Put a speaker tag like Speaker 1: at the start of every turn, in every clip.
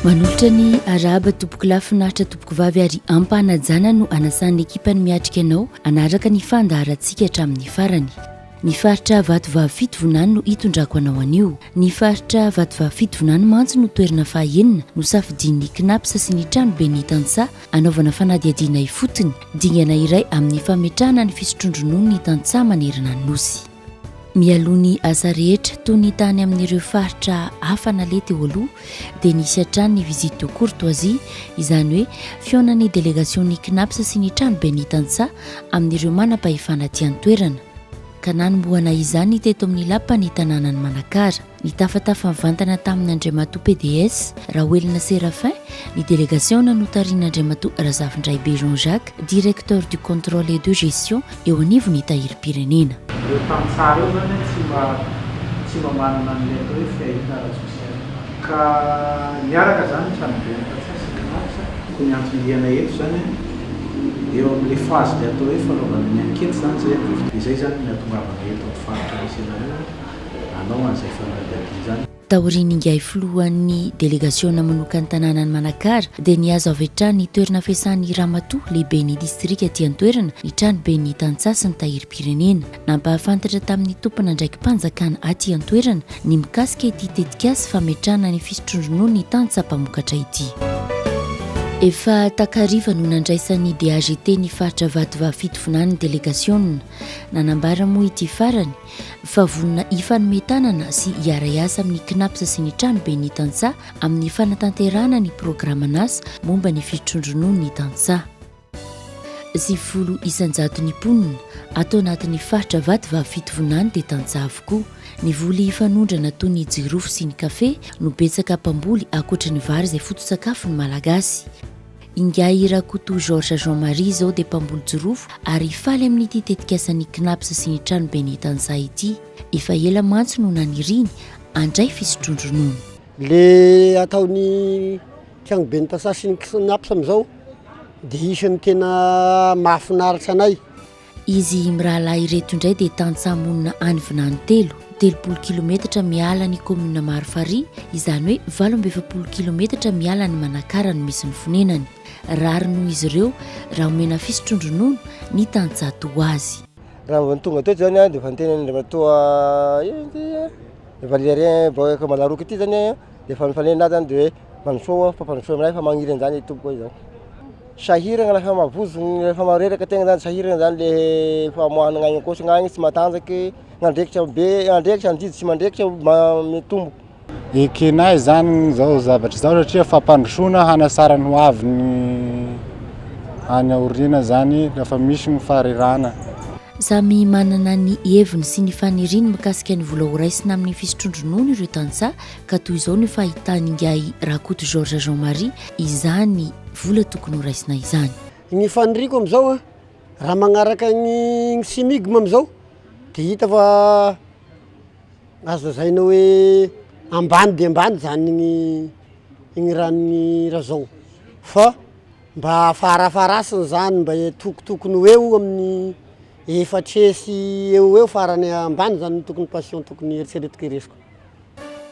Speaker 1: Manolotra ny arahaba tompokolahy finaritra tompokovavy ary ampanajana no anasan'ny ekipan'ny miatrika anao hanaraka ny fandaharantsika hatramin'ny farany. Ny faritra Vatovavy Fitovinany no hitondrako anao anio. Ny faritra Vatovavy Fitovinany mantsy no toerana fahaenina nosafidian'ny Cnaps sy ny Tranoben'ny Tantsaha hanaovana fanadihadiana ifotony, dingana iray amin'ny fametrahana ny fisotroan-dronono ny tantsaha manerana ny Nosy. Mialoha ny asa rehetra, toy ny tany amin'ireo faritra hafa naleha teo aloha, dia nisy hatrany ny visite de courtoisie, izany hoe fihaonan'ny delegasion'ny Cnaps sy ny Tranoben'ny Tantsaha amin'ireo manam-pahefana aty an-toerana. Ka nanombohana izany teto amin'ny Lapan'ny tanànan'i Manakara. Nitafatafa mivantana tamin' Andriamatoa pds, Raoelina Séraphin, ny delegasiona notarihin'Andriamatoa Razafindraibe Jean Jacques, Directeur du Contrôle et de Gestion eo anivon'ny Tahirim-pirenena.
Speaker 2: Ireo tantsaha ireo izany tsy mba tsy mba manana an'ilay atao hoe fiahiana ara-tsosialy. Ka niaraka izany ny tranoben'ny tantsaha sy ny Cnaps. Tokony antony eto izany eo amin'ilay phase ilay atao hoe fanaovana ny enquête izany izay amin'izao fotoana izay izany ny hahatongavana eto amin'ny faritra misy anareo hanao an'izay fanadihadiana izany.
Speaker 1: Taorian'ingahy filohan'ny delegasiona manokan'ny tanànan'i Manakara dia nihazo avy hatrany ny toerana fiasan'ny ramatoa lehiben'ny distrika aty an-toerana ny tranoben'ny tantsaha sy ny tahirim-pirenena. Nampahafantatra tamin'ny tompon'andraiki-panjakana aty an-toerana ny mikasika ity tetikasa fametrahana ny fisotroan-dronono ny tantsaha mpamokatra ity. Efa takariva no nandraisan'ny DAGT ny faritra Vatovavy Fitovinany ny delegasiona. Nanambara moa ity farany fa vonona hifanome tanana sy hiara-hiasa amin'ny Cnaps sy ny Tranoben'ny tantsaha amin'ny fanatanterahana ny programan'asa momba ny fisotroan-dronono ny tantsaha. 90 isan-jaton'ny mponina ato anatin'ny faritra Vatovavy Fitovinany dia tantsaha avokoa. Ny voly fanondrana toy ny jirofo sy ny kafe no betsaka mpamboly ankoatry ny vary izay foto-tsakafon'ny Malagasy. Ingahy Rakoto Georges Jean Marie izao dia mpamboly jirofo ary faly amin'ity tetikasan'ny Cnaps sy ny Tranoben'ny Tantsaha ity. Efa ela mantsy no naniriany handray fisotroan-dronono.
Speaker 3: Le ataon'ny Tranoben'ny Tantsaha sy ny Cnaps amin'izao dia isan'ny tena mahafinaritra anay.
Speaker 1: Izy mirahalahy ireto indray dia tantsaha monina any Vinanitelo, 30 kilometatra miala ny kaominina Marofarihy, izany hoe 48 kilometatra miala an'i Manakara no misy ny fonenany. Rariny hoy izy ireo raha omena fisotroan-dronono ny tantsaha toa azy.
Speaker 4: Raha vao tonga teto zany aho dia efa niteny an'Andriamatoa inona ity Valérien boaka Manaroko ity zany aho dia efa nifanena ahy zany dia hoe mandrosoa fampandrosoa aminay fa magniry an'izany tompoko izao. Sahiragna rehefa mavozo, rehefa mareraka tegna zany sahiragna zany le famoahana gn'aigny akô sy gn'aigny tsy matanjaky, gn'andraikitra be, andraikitra adidy tsy mandraikitra mitombo.
Speaker 5: Ekenay zany zao zavatra zao satria fampandrosoana hanasara ny ho aviny any aoriana zany rehefa misy ny faharirana.
Speaker 1: Samy manana ny heviny sy ny faniriany mikasika ny vola horaisina amin'ny fisotroan-dronono ireo tantsaha ka toy izao ny fahitan'ingahy Rakoto Georges Jean Marie izany vola tokony horaisina izany.
Speaker 3: Ny faniriako amin'izao an, raha magnaraka ny Cimigm amin'izao de hita fa azo lazaina hoe ambany dia ambany zany ny igny ranon'ny raha zao fa mba farafaharasiny zany mba tokotokony ho eo amin'ny efatra hesy eo ho eo farany ambany zany no tokony pension tokony eritreretiko hiresiko.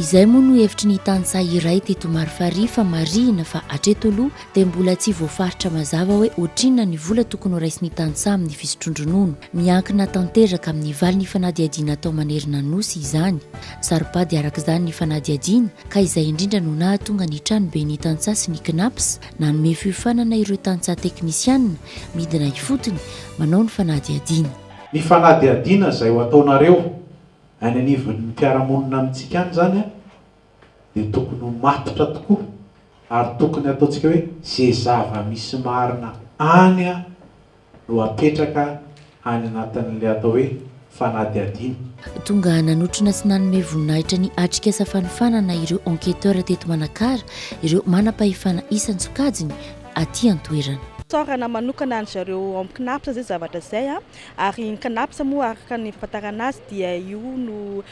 Speaker 1: Izay moa no hevitry ny tantsaha iray teto Marofarihy fa marihina fa hatreto aloha dia mbola tsy voafaritra mazava hoe ohatrinona ny vola tokony horaisin'ny tantsaha amin'ny fisotroan-dronono. Miankina tanteraka amin'ny valin'ny fanadihadiana atao manerana ny Nosy izany. Saro-pady araka izany ny fanadihadiana ka izay indrindra no nahatonga ny tranoben'ny tantsaha sy ny Cnaps nanome fiofanana ireo tantsaha teknisianina midina ifotony manao ny fanadihadiana.
Speaker 2: Ny fanadihadiana izay ho ataonareo Any anivon'ny mpiara-monina amintsika any izany dia tokony ho matotra tokoa ary tokony hataontsika hoe ze zava-misy marina any no apetraka any anatin'ilay atao hoe fanadihadiana.
Speaker 1: Tonga nanotrona sy nanome voninahitra ny atrikasa fanofanana ireo enquêteurs teto Manakara ireo manam-pahefana isan-tsokajiny aty an-toerana.
Speaker 6: Isaorana manokana an-dry zareo ao amin'ny Cnaps izay zavatra izay ary ny Cnaps moa araka ny fahafantarana azy dia io no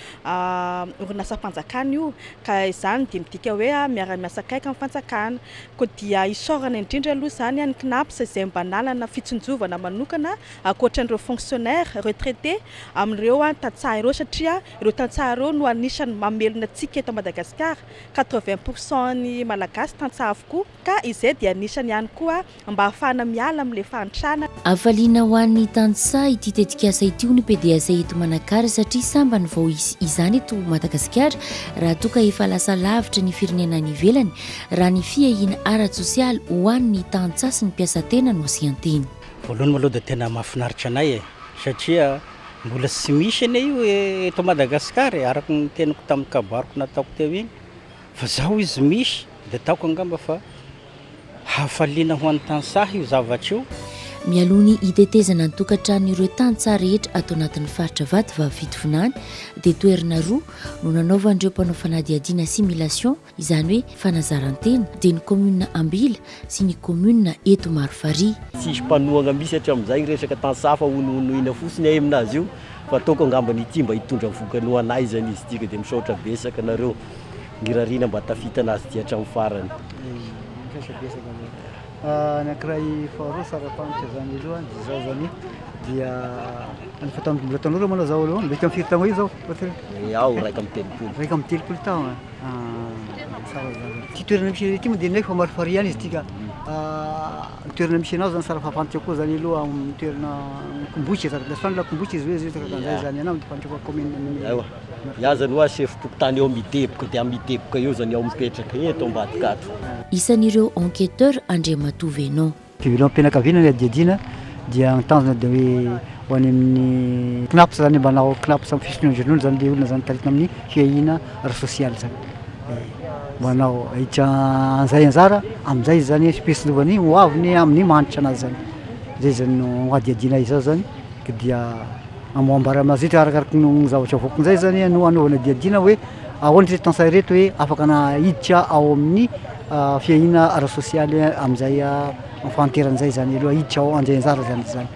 Speaker 6: orinasam-panjakana io ka izany dia midika hoe miara-miasa akaiky amin'ny fanjakana. Koa dia isaorana indrindra aloha izany ny Cnaps izay mba nanana fitsinjovana manokana ankoatra an'ireo fonctionnaires retraités amin'ireo tantsaha ireo satria ireo tantsaha ireo no anisan'ny mamelona antsika eto Madagasikara, 80 pour cent ny Malagasy tantsaha avokoa. Ka izay dia anisany ihany koa mba hahafahana miala amin'ilay fahantrana.
Speaker 1: Hafaliana ho an'ny tantsaha ity tetikasa ity hoy ny PDS eto Manakara satria sambany vao hisy izany eto Madagasikara raha toa ka efa lasa lavitra ny firenena any ivelany raha ny fiahiana ara-tsosialy ho an'ny tantsaha sy ny mpiasa tena no asian-teny.
Speaker 7: Voalohany aloha dia tena mahafinaritra anay e, satria mbola tsy misy anie io eto Madagasikara e, araka ny teniko tamin'ny kabariko nataoko teo iny, fa zao izy misy. Dia ataoko angamba fa hafaliana ho an'ny tantsaha io zavatra io.
Speaker 1: Mialoha ny hitetezana ny tokantranon'ireo tantsaha rehetra ato anatin'ny faritra Vatovavy Fitovinany dia toerana roa no nanaovan'ireo mpanao fanadihadiana simulation, izany hoe fanazaran-tena, dia ny kaominina Ambila sy ny kaominina eto Marofarihy.
Speaker 8: Tsisy mpanohagna misy hatramin'izay resaka tantsaha fa honohonoina fotsiny ay aminazy io fa ataoko angambany ity mba hitondra vokany ho anay zany izy ity ka dia misaotra betsaka nareo. Irariana mba tafita anazy ity hatramin'ny farany.
Speaker 2: Misaotra betsaka aloha. Ny ankiray faharoa sara-panitra zany aloha dia zao zany dia ny fa tamin'ny mbola tanora moa zao aloha mety amin'ny firy taona eo zao?
Speaker 8: Iaho 31.
Speaker 2: 31 taona. Tsara zany. Ity toerana misy ity moa dia nefa marifarihy ihany izy ity ka. Ny toerana misy anao zany tsara fahafantatra koa zany aloha amin'ny toerana Kombotsy, la Kombotsy izy hoe izy io zany ianao dia fantatra koa commune.
Speaker 8: Ewa. Iaho zany hoa sefom-pokontany eo Mideboka dia Mideboka eo zany iaho mipetraka eto ambadika ato.
Speaker 1: Isan'ireo enquêteurs Andriamatoa Venon.
Speaker 2: Fivelomam-pianakaviana ny adihadiana dia ny tanjona dia hoe ho any amin'ny Cnaps zany mba hanao Cnaps amin'ny fisotroan-dronono zany le olona zany taritina amin'ny fiahiana ara-sosialy zany. Mba hanao hiditra an'izay anjara amin'izay izy zany fisintomany ho aviny amin'ny mahantra anazy zany. Zay zany no adihadiana izao zany ka dia Amoambara mazoto arakaraky ny zavatra avoakany zay zany no anaovana diadiana hoe ahoana ireto tantsaha ireto hoe afaka na hiditra ao amin'ny fiahiana ara-sosialy amin'izay fahanterana izay zany aloha hiditra ao handray anjara zany izany.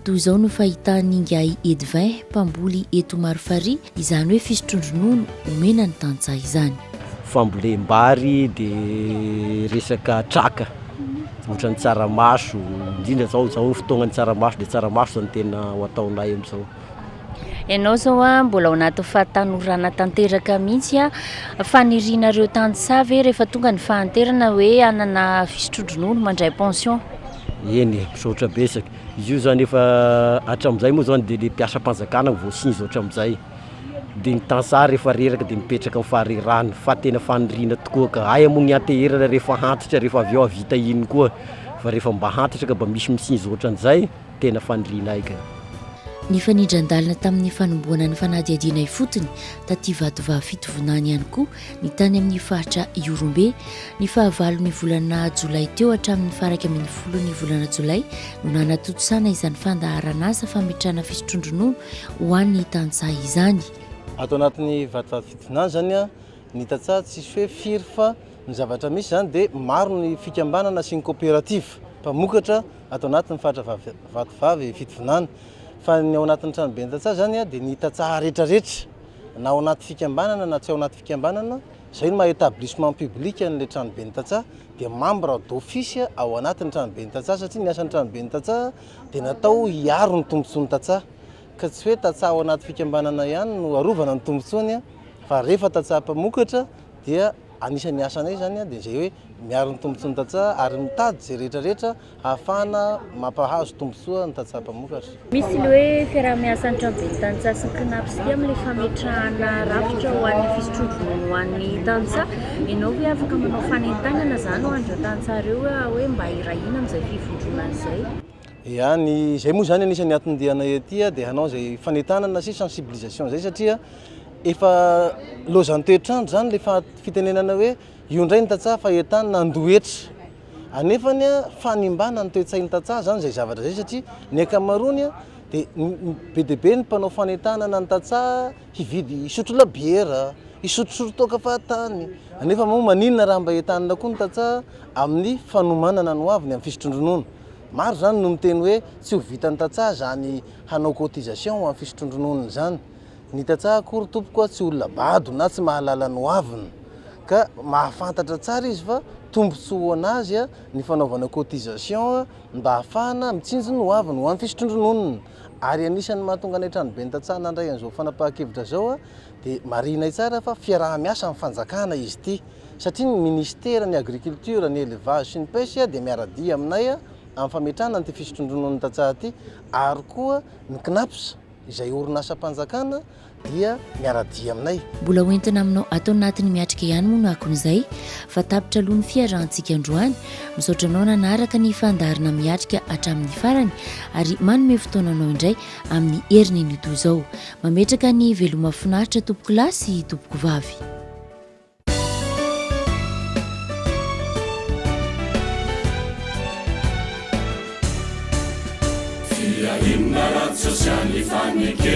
Speaker 1: Toy izao no fahitan'ingahy Edvin, mpamboly eto Marofarihy, izany hoe fisotroan-dronono omena ny tantsaha izany.
Speaker 8: Fambolem-bary dia resaka traka. Ohatran'ny tsaramaso, indrindra zao zao fotoagnan'ny tsaramaso dia tsaramaso zany tena ho ataonay amin'izao.
Speaker 1: Ianao zao a mbola ao anaty fahatanorana tanteraka mihitsy a, fanirianareo tantsaha ve rehefa tonga ny fahanterana hoe hanana fisotroan-dronono, mandray pension?
Speaker 8: Eny e, misaotra betsaka. Izy io zany efa hatramin'izay moa zany dia le mpiasam-panjakana no voasinzo hatramin'izay. Dia ny tantsaha rehefa reraka dia mipetraka amin'ny faharerahany fa tena faniriana tokoa ka. Aiza moa ny hianteherana rehefa antitra rehefa avy eo hahavita ino koa fa rehefa mba antitra ka mba misy mitsinjo ohatran'izay tena fanirianay ka.
Speaker 1: Nifanindran-dalana tamin'ny fanombohana ny fanadihadiana ifotony taty Vatovavy Fitovinany ihany koa ny tany amin'ny faritra Ihorombe. Ny fahavalon'ny volana jolay teo hatramin'ny faha 11 ny volana jolay no nanatontosana izany fandaharanasa fametrahana fisotroan-dronono ho an'ny tantsaha izany.
Speaker 9: Ato anatin'ny Vatovavy Fitovinany izany ny tantsaha tsisy hoe firy fa ny zavatra misy izany dia maro ny fikambanana sy ny coopérative mpamokatra ato anatin'ny faritra Vatovavy Fitovinany fa ny ao anatin'ny tranoben'ny tantsaha izany dia ny tantsaha rehetrarehetra na ao anaty fikambanana na tsy ao anaty fikambanana, izay no maha établissement public an'ilay tranoben'ny tantsaha dia membre d'office ao anatin'ny tranoben'ny tantsaha satria ny asan'ny tranoben'ny tantsaha dia natao hiaro ny tombontsoan'ny tantsaha ka tsy hoe tantsaha ao anaty fikambanana ihany no arovana ny tombontsoany fa rehefa tantsaha mpamokatra dia anisan'ny asanay izany dia izay hoe miaro ny tombontsoan'ny tantsaha ary mitady izay rehetrarehetra ahafahana mampahazo tombontsoa ny tantsaha mpamokatra.
Speaker 1: Misy ilay hoe fiaraha-miasan'ny Tranoben'ny Tantsaha sy ny Cnaps ity amin'ilay fametrahana rafitra ho an'ny fisotroan-dronono ho an'ny tantsaha. Ianao ve afaka manao fanentanana izany ho an'ireo tantsaha ireo hoe mba hiray hina amin'izay fivondronana izay?
Speaker 9: Ya, ny izay moa izany anisan'ny anton-dianay aty dia hanao izay fanentanana sy sensibilisation izay satria efa lozan'ny toetr'andro izany ilay fitenenana hoe io indray ny tantsaha fa entanina handoa hetra. Anefany fanimbana ny toe-tsain'ny tantsaha izany izay zavatra izay satria ny ankamaroany dia be dia be ny mpanao fanentanana ny tantsaha hividy hisotro labiera, hisotrosotro toaka fahatany. Anefa moa maninona raha mba entanina koa ny tantsaha amin'ny fanomanana ny hoaviny amin'ny fisotroan-dronono. Maro izany no miteny hoe tsy ho vitan'ny tantsaha izany hanao cotisation ho an'ny fisotroan-drononony izany. Ny tantsaha akory tompoko tsy olona bado na tsy mahalala ny hoaviny ka mahafantatra tsara izy fa tombontsoa ho an'azy ny fanaovana cotisation mba hahafahana mitsinjo ny hoaviny ho an'ny fisotroan-drononony. Ary anisan'ny mahatonga anay tranoben'ny tantsaha nandray an'izao fanapahan-kevitra izao dia marihinay tsara fa fiaraha-miasa amin'ny fanjakana izy ity satria ny minisitera ny agriculture, ny élevage sy ny pêche dia miara-dia aminay amin'ny fametrahana an'ity fisotroan-drononon'ny tantsaha ity ary koa ny CNAPS. Izay orinasam-panjakana dia miara-dia aminay.
Speaker 1: Mbola ho entina aminao ato anatin'ny miatrika ihany moa no akon'izay fa tapitra aloha ny fiarahantsika androany. Misaotra anao nanaraka ny fandaharana miatrika hatramin'ny farany ary manome fotoana anao indray amin'ny heriny anio toy izao. Mametraka ny veloma finaritra tompokolahy sy tompokovavy.
Speaker 10: Fia inona ara-tsosialy fanekena?